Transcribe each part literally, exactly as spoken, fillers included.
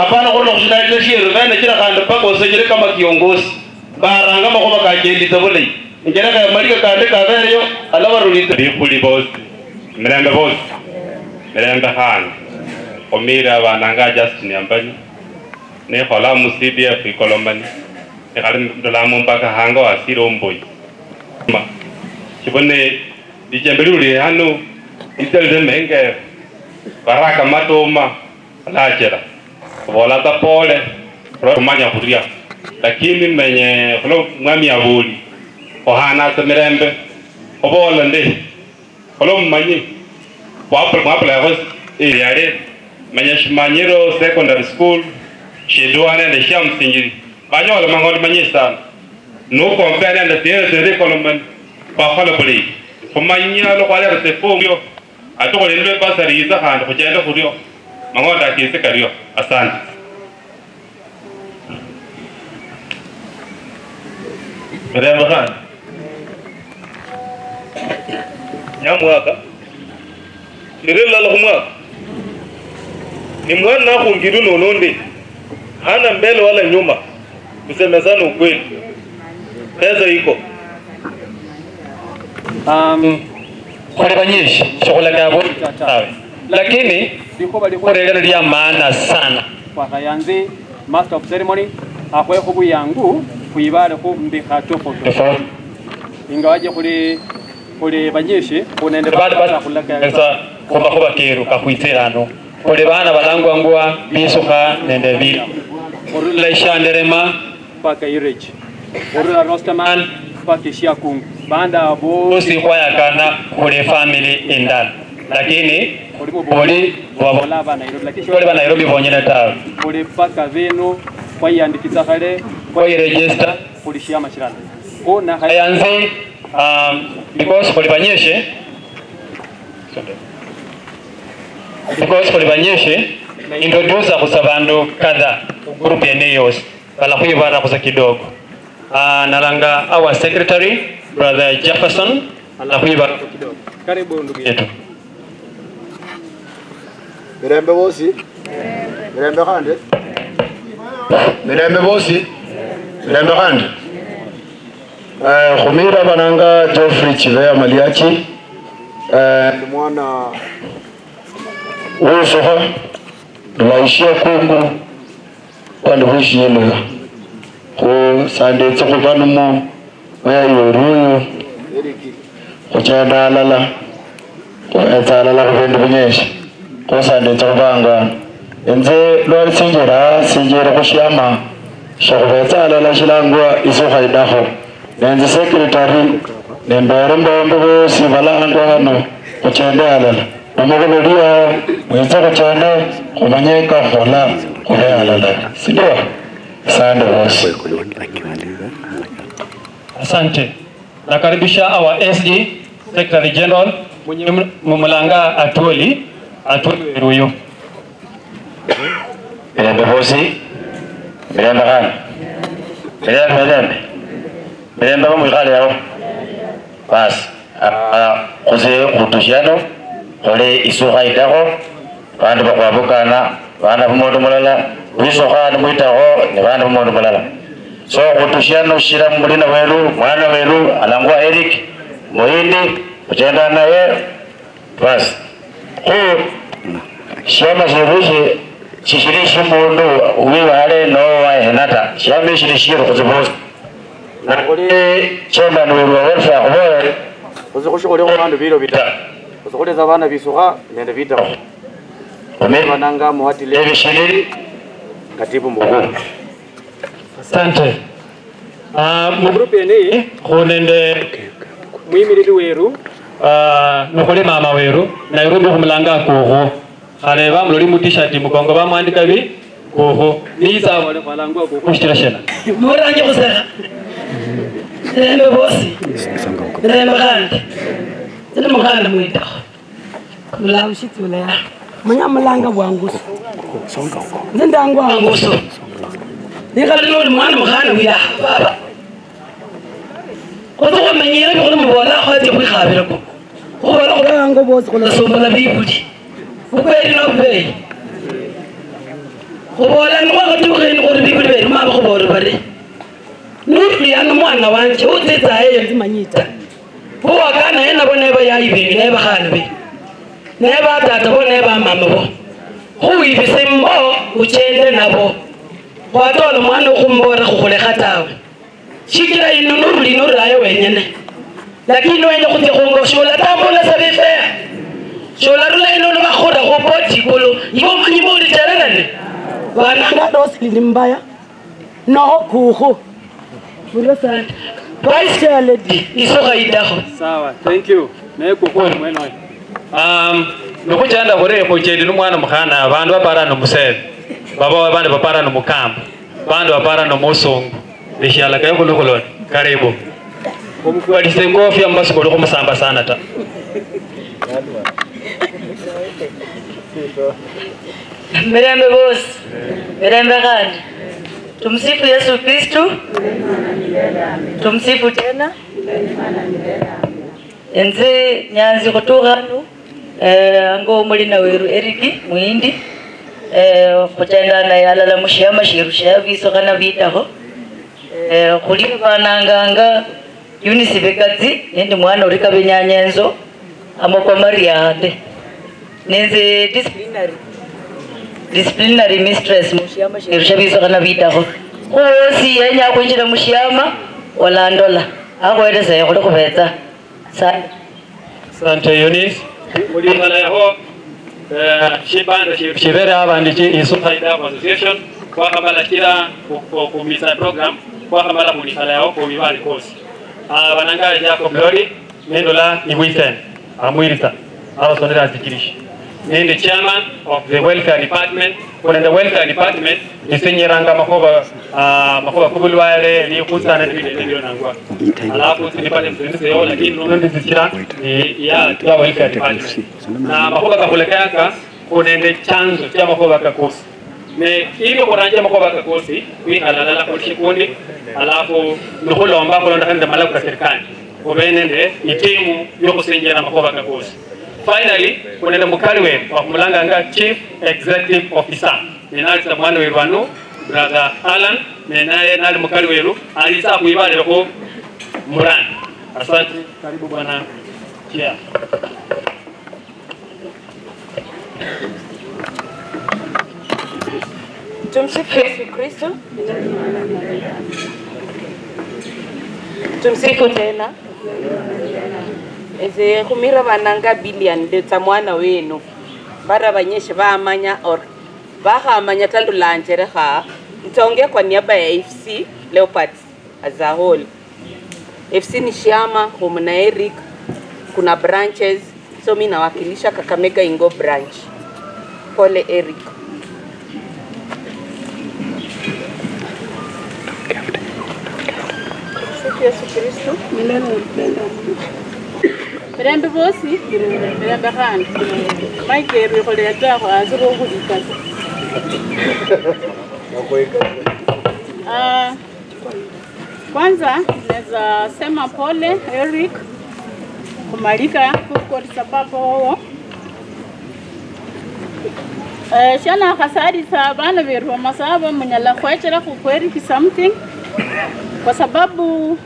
Hapana khurula khushinalila shieru, bene chira khandi mpaka osechire kama kiongozi. Baranga makhuba kachenditsa bulayi. Injerekha ya malika kandi kabereyo, alabarulitsa. Bikhuli bosi, mirembe bosi, mirembe khandi. Khumira abananga Justin Ambani, nekhola mu C D F Ikolomani. Ekhali ndola mumpaka hanga wasire omboyi. Ma, shibone, lichembe liuli hano, itsalile menge, baraka matoma, balachela. Khubola tsa pole, khulwa khumanya khuria. Lakini menye, khulwa mwami aboli, ohanatsa mirembe, khubola ndi, Khulwa mumanyi, mwapulayaho area lino, manya shimanyiro secondary school, shinduwa nende shia msingi, banyola mang'ondo manyishi sana. Nukompea nende tsiere tsiri Ikolomani, khwakhola bulayi. Khumanyia lwa khwalera tsifungu, ati khulindwe basari yitsa khandi khuchende khurio, mang'ondo akitse kario. Asante. Mirembe khandi. Nyamwaka. Lire lilala khumwaka. Ni mwana nakhungirwe nono ndi. Hana mbele wala nyuma. Kusemezana ukweli. Pesa iko. Um, khuli banyishi, shikhulakaya bosi tawe. Lakini, likhuba likhurerera lia maana sana. Khwakhayanzi Master of Ceremony, akhwekho buyangu, khwibale khumbikha tofauti tofauti. Ingawaje khuli, khuli banyishi, khunende bandu bala khulakayasa khumakhuba keru kakhwitse ano. Khuli bana balangwangwa bisukha nende bila. Khurula Ishanderema paka Iregi. Khurula Rosterman paka Ishiakungu. Banda bosi khwayakana khuli family indala. Lakini khuli buboli bwabola ba Nairobi, lakini khuli ba Nairobi bonyene tawe. Khuli paka bino khwayandikitsa khale, khwayiregister, khuli shiama shirala. Kho nakhayanzi, um, because khuli banyeshe, because khuli banyeshe, introduce khusa bandu kadha group yene yosi. Balakhwibara khusa kidogo. Ah, nalanga our secretary, Brother Jefferson, alakhwibara kidogo. Karibu ndugu yetu. Mirembe bosi. Mirembe khandi. Mirembe bosi. Mirembe khandi. Eh, khumira bananga Geoffrey Chiveya Maliachi. Eh, ndi mwana wusukha, ndulaishia kungu. Khandi khwishielekha khu Sunday tsikhuba nimo mweya yoruyu khuchenda halala, khubetsa halala khubindu binyishi. Khu Sunday tsikhubanga inze lwali tsinjira sinjire khushiama shikhubetsa halala shilangwa isukha idakho. Nenzi secretary, nembere mbombi bosi balangwa hano, khuchende halala. Namukhulolia, mwitse khuchende, khumanye kakhukhola, khube halala. Sindio? Asante bosi. Asante. Nakaribisha our S G, Secretary General, mwenye mumulanga Atwoli, Atwoli weru uyu. Mirembe bosi, mirembe khandi. Mirembe, mirembe. Mirembe bamwikhale yao. Basi, ah, khutse khutushiano, khole isukha idakho, bandu bakhwabukana, bana bumundu mulala, wisukha ni mwitakho, ni bana bumundu mulala. So, khutushiano shira mulina weru, mwana weru, alangwa Eric, Muhindi, khuchenda naye, Basi, khu shiama shieru shi, shishili shimundu wiwale noho wahena ta. Shiama eshi ni shieru khutsi bosi. Na khuli chairman weru wa welfare akhuboole, khutsi khushikhulekho bandu bilo bita. Khutsi khuleza bana bisukha nende bitakho. Amen. Bananga muhatile ebishilili katibu mukuu. Asante. Ah, mu group yene iyi, khu nende mwimiriri weru, ah, nikhuli mama weru, Nairobi khumulanga Kukhu. Khale bamuloli mu t-shirt mukongo bamwandika bi, Kukhu. Niyitsa abole khwalangwa Kukhu shichira shina. Muranje khusekha. Mirembe bosi. Mirembe khandi. Sindi mukhana mwitakho. Mulabushitsi ulaya. Manya mulanga bwanguso. Nze ndangwa wanguso. Nikhali noli mwana mukhana wiya baba. Khutsi khumanyire bikhuli mubola khwatsi khwikhabirako. Khubola khulanga bosi khulasumbula Bibuli. Bukweli no bubeyi. Khubola nikhwakhatukha enu khuri bibuli beruma bakhubola bari, "Nuruli ano mwana wanje, utsitsa eyo nzimanyi ta." Bo wakana yena bo neba yayi benyu, neba khana benyu. Neba tata bo, neba mama bo. Khuwibise mbo, uchende nabo. Khwatola mwana okhumbola khukhulekha tawe. Shichira ino nuruli norulayo wenyene. Lakini wenya khutsia khungo, sholatambula sa bifeya. Sholarula ino nibakhura khu poti ikulu. Iwe omanyi muli chererane. Bana ndosi lili mbaya. Noho kukhu. Bula sana. Vice Chair Lady, isukha idakho. Sawa, thank you. Naye kukhu oli mwene oyo. Um, nokhuchanda khuri khuchendi nomwana mukhana, bandu bapara nomusebe. Baba bandi bapara nomukamba. Bandu bapara nomusungu. Eshiala kayo khulukhuloni. Karibu. Omufwalise ingofia mubasi kuli khumusamba sana ta. Mirembe bosi. Mirembe khandi. Tumsifu Yesu Kristu. Tumsifu tena. Enzi nyanzi khutukha hanu, eh, ango omulina weru Eric Muhindi, eh, khuchendana yalala mushiama shieru shia bisokhana bitakho. Eh, khuli bananganga Eunice Bekatsi, nindi mwana ori Kabenyanya enzo, amokwa Maria hande. Ninzi disciplinary, disciplinary mistress mushiama shieru shia bisokhana bitakho. Khuosi yenya khwinjira mushiama, olandola. Akhueleseye khuli khubetsa. Asante. Asante Eunice. Mulikhala yaho, eh, shibanda shi-, shibere abandi chi Isukha Idaho Association, khwakhamala shira khu-, khu-, khumisa program, khwakhamala khulikhala yaho khumibali kosi. Ah, bananga Jacob Lori, nendola ni Wilson, amwirisa, abasondera asikirishi. Nende chairman of the welfare department, khuli nende welfare department isinyiranga makhuba, ah, makhuba kobulwale, likhutsa nende bindu ebyo nangwa. Alafu tsi department tsindi tsiliho, lakini nono ndi tsichira, eh, ya, ya welfare department. Na makhuba kakhulekeyaka, khuli nende chanzo chia makhuba kakosi. Ne ili khuranje makhuba kakosi, khwikhala halala khuli shikundi, alafu nikhulomba khulondokhana nende malako ka serikali. Khube nende itimu yokhushinjira makhuba kakosi. Finally, khuli nende mukali wefu, bakhumulanganga Chief Executive Officer. Ninaye alitsa mwana weru ano, Brother Alan, ninaye nali mukali weru, alitsa khwibalilekho murani. Asante, karibu bwana Chair. Tumsifu Yesu Kristo. Tumsifu tena. Ese khumira bananga Billion ndetsa mwana wenu. Bara banyeshi bamanya or bakhamanya ta ndulanjerekha. Ntonge kwa niaba ya F C Leopards. As a whole. F C ni shiama, khumuna Eric, kuna branches, so mi nawakilisha Kakamega Ingo branch. Pole Eric. Tumsifu Yesu Kristo. Milele na milele. Mirembe bosi, mirembe khandi. Mike erwikho leta khwasi khukhulika. Ah, Kwanza, naweza sema pole, Eric, khumalika khukorisa papa wowo. Eh, shia nakhasalisa abana beru bamasaba munyala khwechera khu Eric something, kwa sababu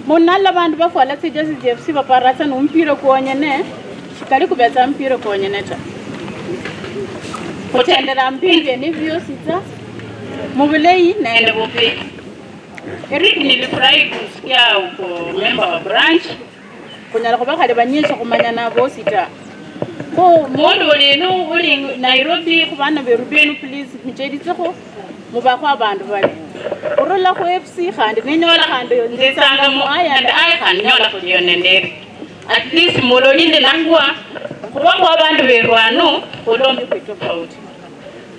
munala bandu bafwala tsijezi jefsi baparatsa ni mupira kwonyene, shikali kubetsa mupira kwonyene ta. Khutendera mupira ni biosi ta, mubulei nende bubi. Eric, nilifurahi kusikia uko member wa branch. Kunyala khuba khali banyishi khumanyana bosi ta. Kho mundu uli inu, uli Nairobi, khubana beru benu, please, muchelitsekho, mubakho abandu bali. Khurula khu F C khandi ninyola khandi nzitsanga mu I and I khandi nyola khulio nende Eric. At least muloli ndilangwa, khubakho abandu beru ano, khulombi khwe tofauti.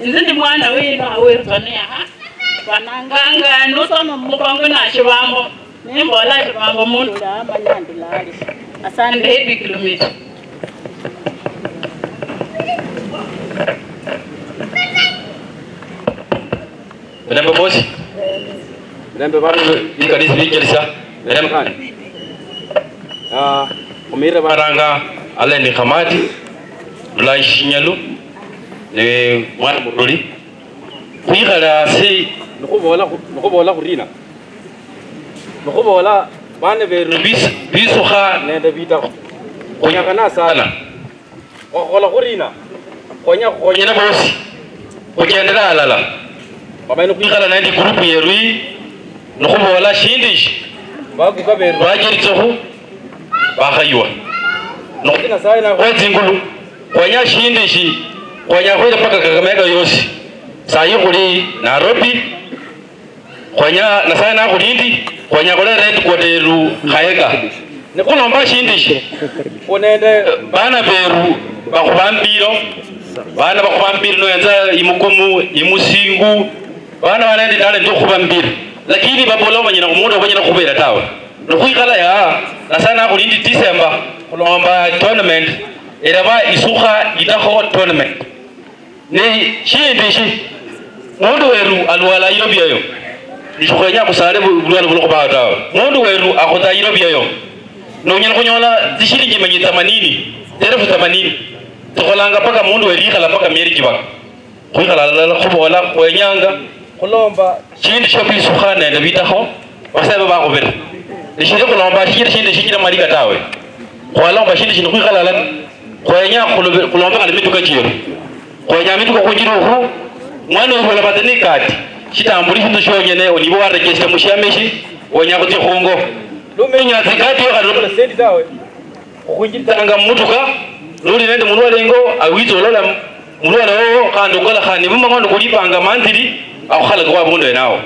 Inzi ndi mwana wino, awerutwa neha. Bananganga nosoma mumukongo na Shibambo. Nembola Shibambo mundu ula amanya ndilali. Asante. Happy kilomita. Mirembe bosi. Mirembe bana bikanisa, bikanisa. Mirembe khandi. Ah, khumire baranga Allen Khamati, Ulai Shinyalu, ne mwana Muruli. Khwikhale hasi. Nikhuboola khu-, nikhuboola khurina? Nikhuboola bana beru bis-, bisukha nende bitakho. Khunyakhana sana. Okhukhola khurina? Khwenya khukhonyene bosi khuchendera halala. Khwamanya nikhwikhala nende group yeru iyi, nikhuboola shindu ishi, bakuka beru bacheritsokhu, bakhaywa. Nikhutsi Nyasaye nakhwe tsingulu, khwenya shindu ishi, khwenya khwira paka Kakamega yosi. Sayi khuli Nairobi, khwenya Nyasaye nakhulindi, khwenya khulera headquarter yeru Khaega. Nikhulomba shindu ishi, khunende bana beru bakhuba mpira, bana bakhuba mpira, noyenza Imukumu, Imusingu, bana banendi nale ndio khuba mpira. Lakini babola banyala, omundu obanyala khubera tawe. Nikhwikhala ya, Nyasaye nakhulindi December, khulomba tournament, eraba isukha itakho tournament. Ne shindu ishi, mundu weru alwala Nairobi eyo, nishikhwenya khusale bu-, bulwale buno khubaho tawe. Mundu weru akhutsa Nairobi eyo, nonyala khunyola tsishilingi manya themanini, elfu themanini, tsikholanga paka mundu weru yikhala paka mieri chibaka. Khwikhala halala khubola khwenyanga khulomba shindu shio bisukha nende bitakho, basabe bakhubira. Nishiri khulomba shindu shindi shichira malika tawe. Khwalomba shindu shindi khwikhala halala. Khwenya khulombe, khulombe khandi mituka chieru. Khwenya mituka khunjira okhu. Mwana oyo olabata ni kadi. Shitambulisho tu shionyene, onibo waregister mushiama eshi, wenya khutsia khungo. Lumenya tsikadi yo khandi lubula sendi tawe. Okhwinjiritsanga mumutuka, noli nende mulwale ingo, awitsa olola mulwale wowo, khandi okola khandi mumang'ondo kulipanga manthili, akhukhalaka abundu enawo.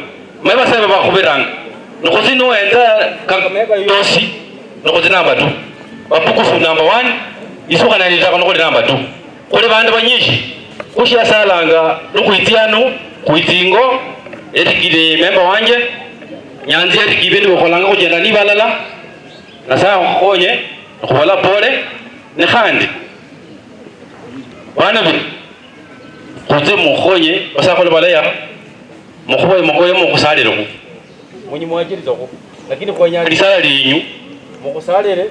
Manye basabe bakhubiranga. Nikhutsi nuwenza Kakamega yosi, nikhutsi number two. Babukusu number one, isukha nende itako nikhuli number two. Khuli bandu banyishi, khushiasalanga nikhwitsi hanu, khwitsi ingo, etikile memba wanje, Nyanzi etikile bindu bikholanga khuchenda nibalala, Nyasaye akhukhonye, nikhubola pole, ne khandi, bana be, khutse mukhonye, basakhulu balaya, mukhuboye mukoye mukhusalilekhu. Munyi mwachiritakhu, lakini khwenya lisala lienyu, mukhusalile,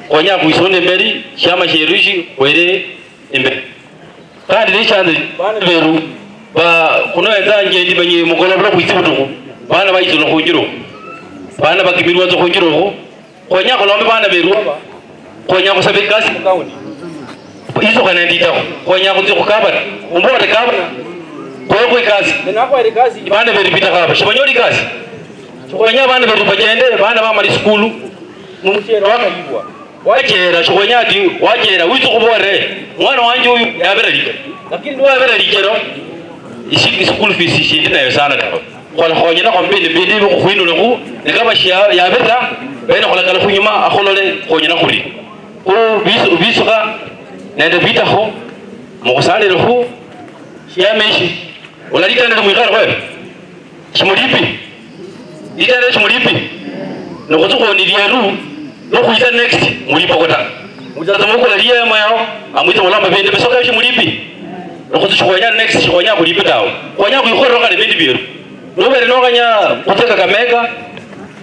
khwenya khwisonde imberi, shiama shieru ishi, khwere imberi. Khandi ne chance, bana beru, ba, khuno enza njendi banye mukoloba khwitsi butukhu, bana baitsulo khunjiro, bana bakimilwa tso khunjiro khu, khwenya khulombe bana beru aba, khwenya khusaba ikasi mu county. Isukha nende itakho, khwenya khutsia khu gavana, umbole gavana, khwekho ikasi. Ne nakhwere ikasi. Bana beru bitakho aba, shibanyoli ikasi. Shikhwenya bana beru bachende, bana bamali sikulu, mumuchero wakayibwa. Wachera, shikhwenya ati, wachera, witsi khubolere, mwana wanje uyu yabera lichero. Lakini niwabera lichero, isi-, school fees shindi nayo sana tawe. Khwalakhonyelakho mbindi mbindi bikhukhwinulekhu, nikaba shia-, yabera, bene khulakala khunyuma, akhulole, khonyela khuri. Khu bisu-, bisukha, nende bitakho, mukhusalilekhu, shiama eshi. Olalitanda ni mwikhale khwebe. Shimulipi. Litanda shimulipi. Nokhutsukhoni lieru. Nokhwitsa next. Mulipoko ta. Mutsatsa mukula liyema yao. Amwitsa mulomba bindi. Bisoka shimulipi. Nokhutsu shikhwenya next. Shikhwenya khulipi tawe. Khwenya khwikhorera khale bindi bieru. Nobere nokhanya khutsia Kakamega.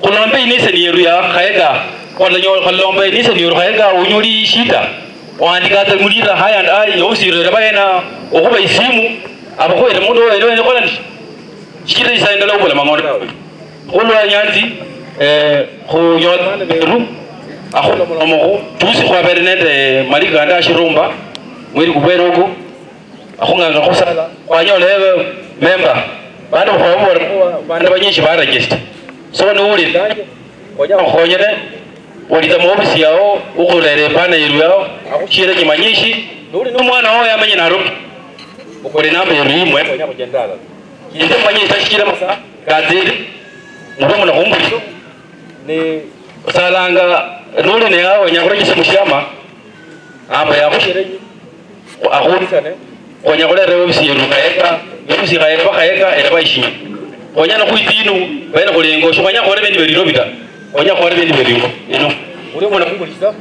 Khulombe inise nieru ya Khaega. Khwalomba inise nieru Khaega. Unyoli shida. Wandika ata mulira high and high, yosi irera bayena, okhuba isimu, abakhoyere mundu oyo, eno, eno, khola ndi. Shichira isayi ndala obula mang'ondo tawe. Khulwa Nyanzi, eh, khunyola bana beru, akhulomolomokho, tusi khwabere nende mali kanda ashirumba, mweri kubwere oko, akhung'anga khusala, khwanyola ebe member, bandu khwababora, bandu banyishi ba register. So, niwulira, khonya khukhonyere, Olitsa muofisi yao, ukhurere ipana yeru yao, akhushire chimanyishi, noli nomwana wao yamenye Nairobi. Ukore namba yeru imwe, khwenya khuchenda halala. Inze manye isa shichira masa, katsiri, mube muna khumbuliso. Ne osalanga, noli ne yao, wenya khurejisa mushiama, amba yakhushire, akhulisane. Khwenya khulera ofisi yeru Khaega, ofisi Khaega, Khaega, eraba ishima. Khwenya nokhwitinu, bene khulengo, shikhwenya khwore bindu biri Nairobi ta. Khwenya khwore bindu biri ingo, ino. Uli omwana khungulisa?